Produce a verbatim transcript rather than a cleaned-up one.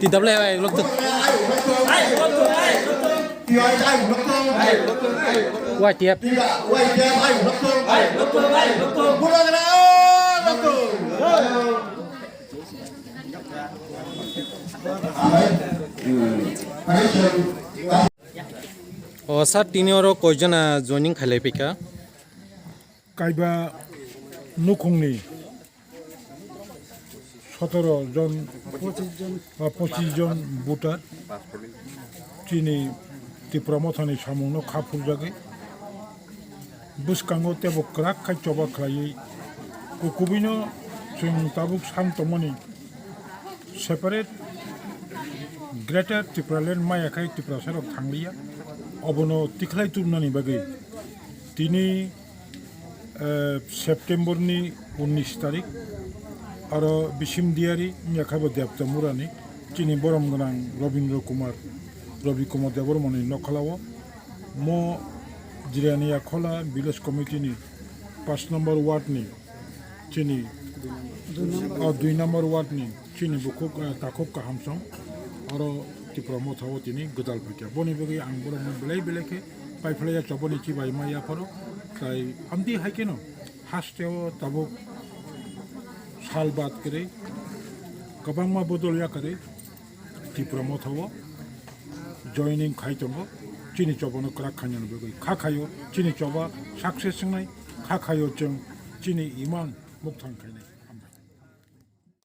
T W A lokto. Y T F. O sir, tini oro koijona joining khailai paikha? Kaiba nukhungni sotoro jon, ah, pochis jon voter chini Tipra Mothani samungno kha phurjagwi bwskango teibo kwrak khai choba khlaiwi kukubuino chwng tabuk sam tongmani separate Greater Tipraland maya khai Tiprasarok thangliya, obono tikhlai tubunani bagwi tini eh, September ni unnish tarik, aro Bisim Diari, wngya khe bo Debta Murani, chini borom gwnang Robindra Kumar, Robi Kumar Debbarmani nokhalao, mo Jirania Khola Village Committee ni pash number ward ni chini, o dui number ward ni chini bukhuk, eh, takhuk kahamsong, aro Tipra Motha o tini gwdal phaikha. Boni bagwi ang borokno belai belai khe paiphlaiya choboni chibai ma yapharo. Tai amtwi hai kheno haste o tabuk sal baad kwrwi kwbangma bodol ya kwrwi Tipra Motha o joining khai tongo. Chini chobano kwrak khainani bagwi kha khaio chini choba success wngnai, kha khaio chwng chini iman mukthang khainai.